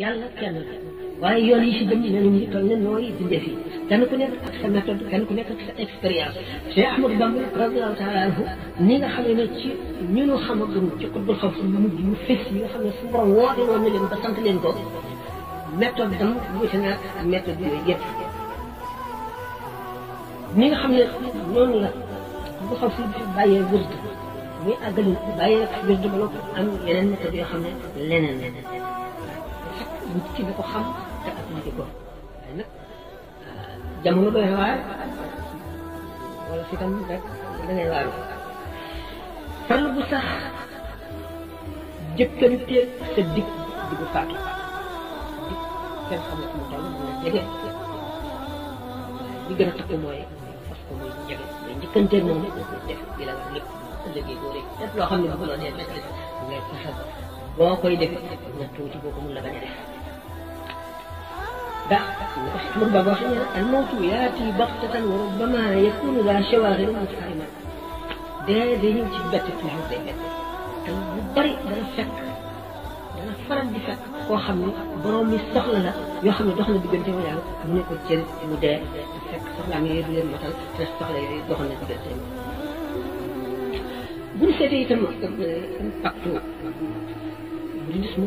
yàlla kenn la waaye yoon yi si jëm nee nañu ñu toll ne nooy bindee fii kenn ku nekk ak sa méthode kenn ku nekk ak sa expérience Cheikh Ahmadou Bamba radiyallahu taala anhu ni nga xam ne ci ñu nu xamagum ci xutbul xaw yu mujj yu fés yi nga xam ne su borom woote woon na leen ba sant leen ko méthode dam wuute na ak méthode yooyu yëpp ni nga xam ne noonu la bu xaw si bàyyee wërd muy àggali bàyyee ak wërd ba noppi am yeneen méthode yoo xam ne leneen nit ki da ko xam te appliqué ko waaye nag jamono doy na waar wala fi tam rek da ngay waaru farlu bu sax jëkkante sa dig di bu faatu dig kenn xam ne fu mu toll mu jege li gën a takk mooy parce que muy jege mais njëkkanteeg moom def di la war lépp ëllëgee boo rek def loo xam ne bu ko doon def rek ngay fexe boo koy def na tuuti boo ko mun la bañ a def ndax Ahmadu Bamba wax ne al-mawtu yaati baxtatan wa rubbama yakunu daa shawaagil mufhima dee day ñëw ci bett toujours day bett te bu bari dana faral di fekk koo xam ne borom mi soxla la yoo xam ne dox na diggante mu yàlla mu ne ko cër mu dee te fekk soxlaam yooyu du leen matal te soxla yooyu doxal na diggante bu ñu seetee itam impact bouddhisme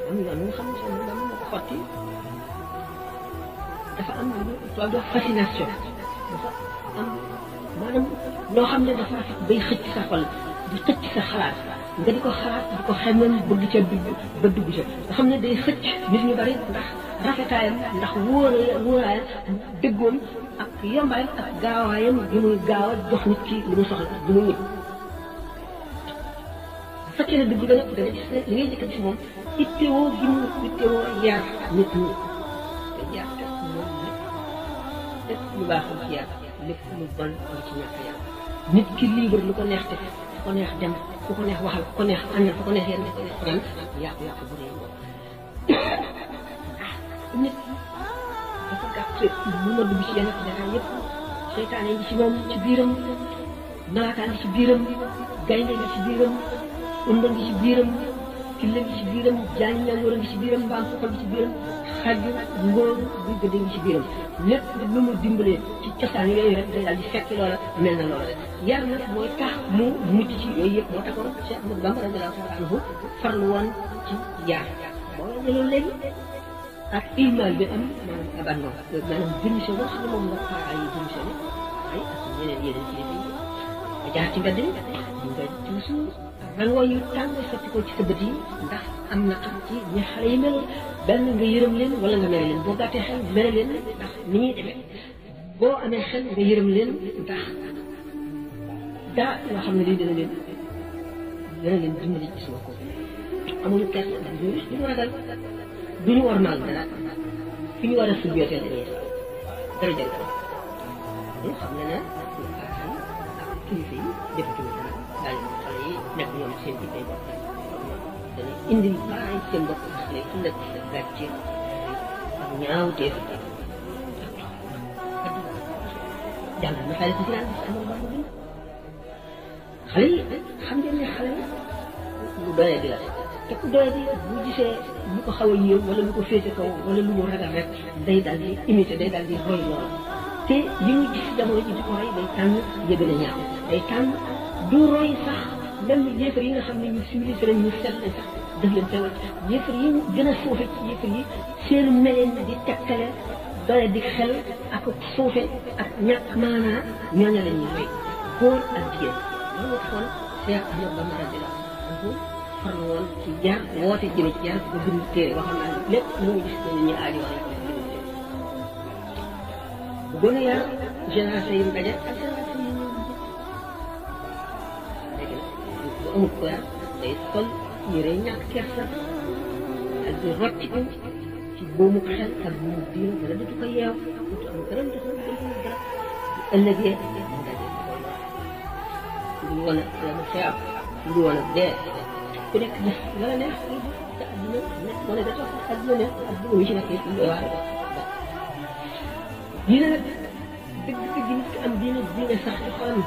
am na nga xam ne sax moom moo ko xotti dafa am lu tubaab wax fascination dafa am maanaam loo xam ne dafa rafet bay xëcc sa xol di xëcc sa xalaat nga di ko xalaat di ko xemem bëgg ca dugg ba dugg ca nga xam ne day xëcc nit ñu bari ndax rafetaayam ndax wóoraayam dëggoom ak yombaayam ak gaawaayam bi muy gaaw a jox nit ki li mu soxla bi muy nit fekkee ne dëgg dana gis ne li ngay jëkk gis moom ittewoo gi mu ittewoo yar nit ñi te yar te moom lépp lu baaxul ci yar lépp lu bon lu ci ñàkk yar nit ki libre lu ko neex te fu ko neex dem fu ko neex waxal fu ko neex àndal fu ko neex yenn ren yàqu-yàqu bu dee nit dafa gàtt mu ma dugg ci yenn jataay yëpp seytaane ngi ci moom ci biiram malaakaa ngi ci biiram gaynde ngi ci biiram unda ngi ci biiram killa ngi ci biiram jaañ ñangoor ngi ci biiram mbaam fukal ngi ci biiram xaju ngóor buy gëdde ngi ci biiram lépp lu mu dimbalee ci cosaan yooyu rek day daal di fekk loola mel na loola rek yar nag mooy tax mu mucc ci yooyu yëpp moo taxoon Cheikh Ahmadou Bamba radiyallahu taala anhu farlu woon ci yar boo la jëloon léegi ak ilmal bi am maanaam abandon maanaam démission boo xam ne moom la parents yi démissionné ay ak ñeneen yeneen ci defi nga jaar ci mbedd mi nga ci suuf rangoo yu tàng sotti ko ci sa bët yi ndax am na am ci ñi xale yi mel benn nga yërëm leen wala nga mere leen boo gàttee xel mere leen ndax ni ñuy demee boo amee xel nga yërëm leen ndax daa yoo xam ne lii dana leen dimbali ci sama kaw amuñu kersa ndax duñu ragal duñu war maal dara fi ñu war a sujjootee dañuy dara jël ñu xam ne ak kilifa yi defatuñu dara daañu xale yi nekk ñoom seen bi day bokk dañuy indil bàyyi seen bopp xale yi ëllëg gàcce ak ñaawteef jàng na xale si naan amul baax bi xale yi xam ngeen ne xale lu doyee di la te ku doyee di bu gisee lu ko xaw a yéew wala lu ko féete kaw wala lu mu ragal rek day daal di imité day daal di roy loolu te li ñu gis jamono ji di ko roy day tànn yëgën a ñaaw day tànn du roy sax même yéefar yi nga xam ne ñu civilisé lañ ñu set lañ sax def leen teewal yéefar yi gën a suufe ci yéefar yi seenu meleen di tekkale doye di xel ak suufe ak ñàkk maanaa ñooña la ñuy roy góor ak jigéen loolu xool Cheikh Ahmadou Bamba radiyallahu anhu farlu woon ci jar woote jëme ci jar ba bind téere waxam naa lépp lu mu gis ne ñu aajo wax bu gën a yar génération yi mu daje ak génération yi ñu léegi nag bu amul ko yar day sol yére ñàkk kersa ak di rotti ci boomu xel ak boomu diin dara du ko yeew du am dara du dara ëllëgee mu daje lu woon a la mu xeew lu woon a dee ku nekk def la la neex te adduna nekk moo ne da toog adduna neex adduna yi ci nekk yëpp lu waar diine nag dëgg nit ki am diine sax ci xolam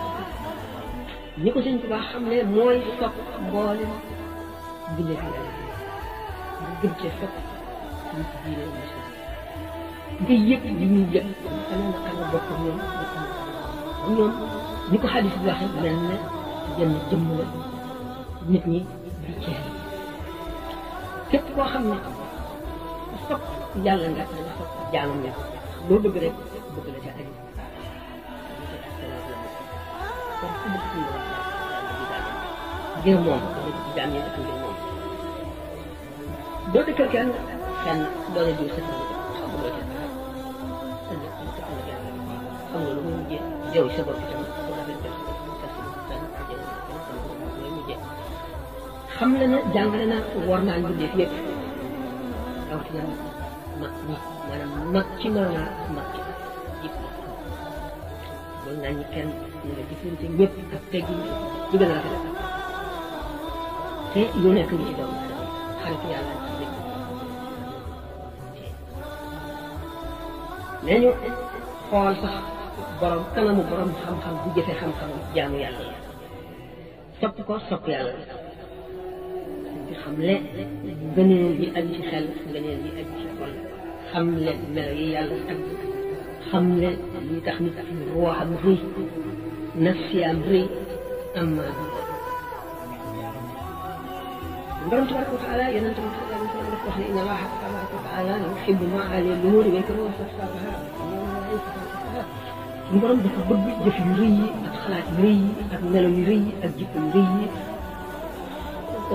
ñi ko sëñ Tuubaa xam ne mooy sopp mboolem bindee fi nga gën cee sopp ñu ci diine l'islam nga yëg li ñuy yëg xanaa na xam nga bokk ñoom ñoom ni ko xadis bi waxee mel ne jëmm jëmm la nit ñi di ceer képp koo xam ne sopp yàlla nga danga sopp jaamam nga loo bëgg rek bëgg la ca aju kon ku bëgg suñu ngir moom ci jaam yi def ngir moom doo dëkkal kenn fenn doone diw sa xamuloo ca dara xam nga lu muy mujjee jëw sa bopp itam xam la ne jàngale na war naa mbindeef yëpp rawatina mag ñi maanaam mag ci maanaa mag ci jikko loolu naa ñi kenn ñu nga jëflante ñëpp ak teggi ci gën a rafet te lu nekk ngi ci doomu aadama xarit yàlla ci dëkk nee ñu xool sax borom kanamu borom xam-xam bu jëfe xam-xam jaamu yàlla la sopp ko sopp yàlla di xam le ngëneel yi aju ci xel ngëneel yi aju ci xol xam le melo yi yàlla tagg xam le li tax nit ruuxam rëy nafsiyaam rëy am borom tabaraka wa taala yonente bi sallallahu alayhi wa sallam dafa wax ne inna allaha tabaraka wa taala yuhibbu ma'ali al-umuri wa yakrahu safahaha suñu borom dafa bëgg jëf yu rëy yi ak xalaat yu rëy yi ak melo yu rëy yi ak jikko yu rëy yi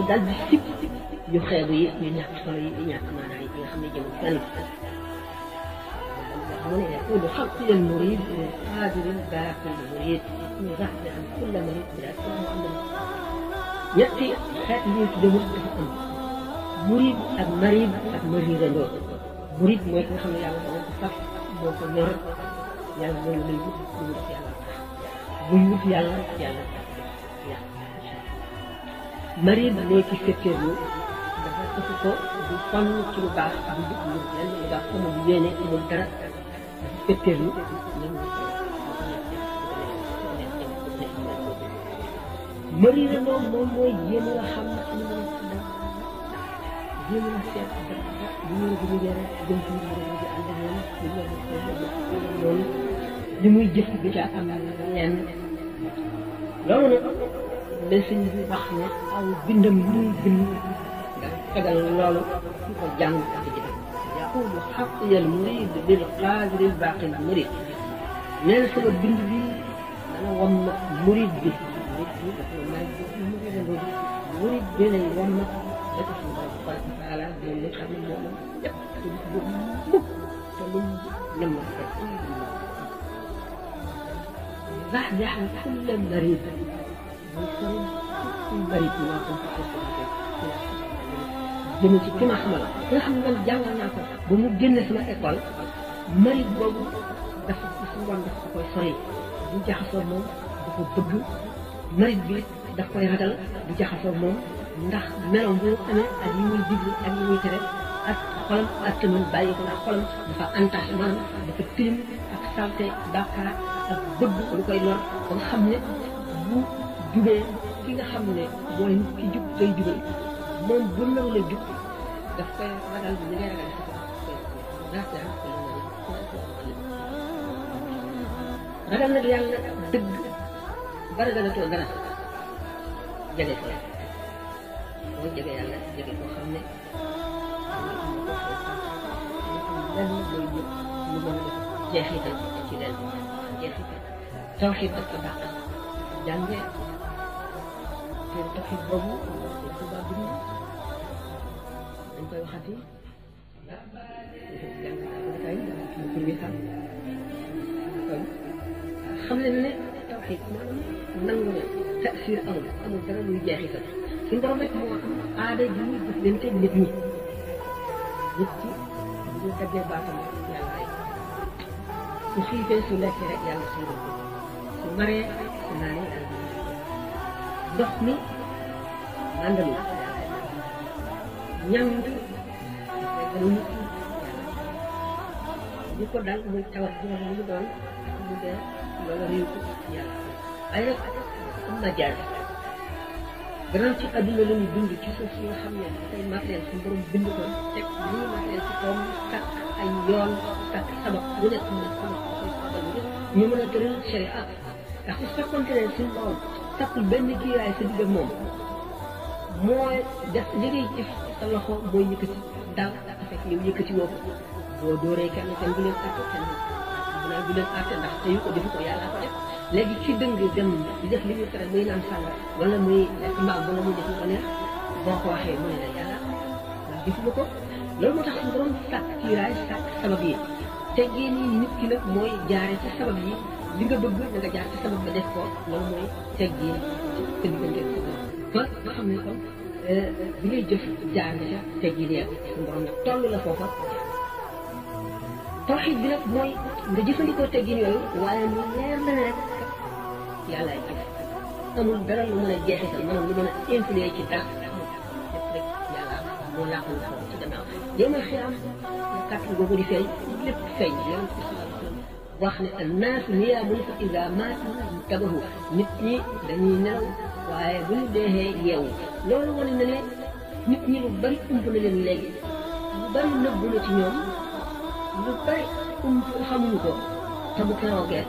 daal di sib yu xeebu yi yu ñàkk solo yi yu ñàkk maanaa yi nga xam ne jëmul fenn mu ne yaqulu xaqi al murid qadir baaqi al murid ñu rax bi am kulla marid bi daal am ñetti xeet yi tudde murid dafa am murid ak marid ak maridandoo murid mooy ki nga xam ne yàlla moo ko saf moo ko ñor yàlla loolu lay wut lu mu def yàlla tax buy wut yàlla yàlla tax marid mooy ki fetteerlu dafa ëpp ko du sonn ci lu baax du dugg lu lenn lu baax amul yéene amul dara dafa fetteerlu marid moom mooy jéem a xam ne jéem a seet bu ñu la gën a jëm ci ñu la ànd ak ñoom li muy jëf bi ca am lenn loolu nag la sëñ bi wax ne aw bindam lu muy bind nga tegal loolu su ko jàng ak jëf yaqulu xaqiyal murid bil qadiril baqil murid nee na sama bind bi dana wam nag murid bi murid bi lay wam nag da ko suñu borom tabaraka wa taala moom la xam ne moom yëpp te bis boobu mukk te lu nam na ko زحزح كل مريض ويصير كل مريض ما كنت jëm ci ki ma xamal nga xam ne man jàngal naa ko ba mu génne sama école marit boobu dafa suñu woon daf ko koy sori du jaxasoo moom dafa bëgg marit bi daf koy ragal du jaxasoo moom ndax meloom bu amee ak yi muy diglu ak yi muy tere ak xolam ak tamit bàyyi ko ndax xolam dafa entaché maanaam dafa tilim ak salte bàkkaar ak bëgg lu koy lor ba nga xam ne bu jubee ki nga xam ne mooy ki jub tey jubal moom bu naw la jub daf koy ragal bi ni ngay ragal sa ragal nag yàlla dëgg ba ragalatoo dara jege ko mooy jege yàlla jege koo xam ne lenn mooy yëpp lu mën a def jeexital ci leen jeexital tawxiid daf ko dàq jàngee te tawxiid boobu dañ ko baa bind dañ koy waxati jàngkay pour bi xam kon xam leen ne tawxiid nangu ne tasir amul dara luy jeexital suñu borom rek moo am aada ji muy jëflante nit ñi nit ki bu daggee baatam yàlla rek su xiifee su lekkee rek yàlla suñu ko su maree su naanee yàlla ndox mi nandalu ñam bi nit ñi ko dal muy tawat bi mu doon ak mu dee loolu réew ko yàlla ay rek am na jaar gannaaw ci adduna la ñu dund ci suuf si nga xam ne tey matériel suñu borom bind ko teg lii matériel ci boppam sàkk ay yoon sàkk sabab bu nekk mu ne sabab ñu mën a tëral sharia ndax su fekkoon ne suñu borom sàkkul benn kiiraay sa digg ak moom mooy def li ngay jëf sa loxo mooy yëkkati dal fekk yow yëkkati woo ko boo dooree kenn bu leen àtte kenn bu leen àtte ndax te yu ko defu ko yàlla ko def léegi ci dëng dem di def li ñu tere muy naan sànga wala muy lekk mbaam wala muy def lu ko neex boo ko waxee mu ne la yàlla defuma ko loolu moo tax suñu borom sàkk kiiraay sàkk sabab yi teggee nii nit ki nag mooy jaare ci sabab yi li nga bëgg da nga jaar ci sabab ba def ko loolu mooy teggee te diggante ba nga xam ne kon bi ngay jëf jaar nga ca teggee nii suñu borom nag toll la foofa tawxiid bi nag mooy nga jëfandikoo teggin yooyu waaye lu leer la ne rek yàlla ay jëf amul dara lu mën a jeexital maanaam lu mën a influer ci dara lépp rek yàlla moo laaxul foofu ci gannaaw yéemal xiyaam la kàttan googu di feeñ lépp feeñ yonent bi sallallahu alayhi wa sallam wax ne annaasu niyaamun fa idaa maatu intabahu nit ñi dañuy nelaw waaye bu ñu deexee yeewu loolu wane na ne nit ñi lu bari ump na leen léegi lu bari nëbbu na ci ñoom lu bari xamuñu ko te bu keroogee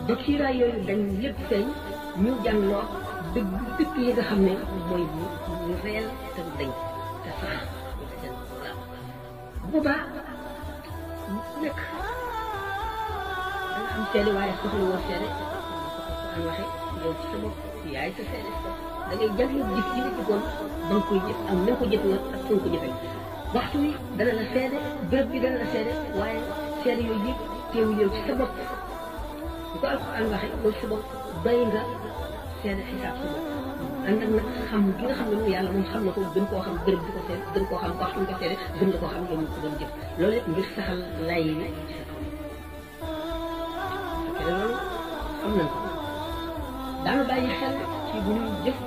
ba kiiraay yooyu dañ lépp feeñ ñu jàngloo dëgg dëgg yi nga xam ne mooy ñu réel te du dañ te sax bu boobaa nekk da nga am seede waaye soxla woo seede an waxe yow ci sa bopp yaay sa seede da ngay jàngloo jëf yi nga jëfoon ba nga koy jëf am na nga ko jëfe woon ak fa nga ko jëfee waxtu wi dana la seede béréb bi dana la seede waaye seede yooyu yëpp teewul yow ci sa bopp bu ko alxuraan waxe yow sa bopp doy nga seede xisaab sa bopp ànd ak nag xam gi nga xam ne moom yàlla moom xam na ko gën koo xam béréb bi ko seede gën koo xam waxtu bi ko seede gën nga koo xam yow mi ko doon jëf loolu yëpp ngir saxal lay yi ci sa kaw loolu xam nañ ko daana bàyyi xel ci bu ñuy jëf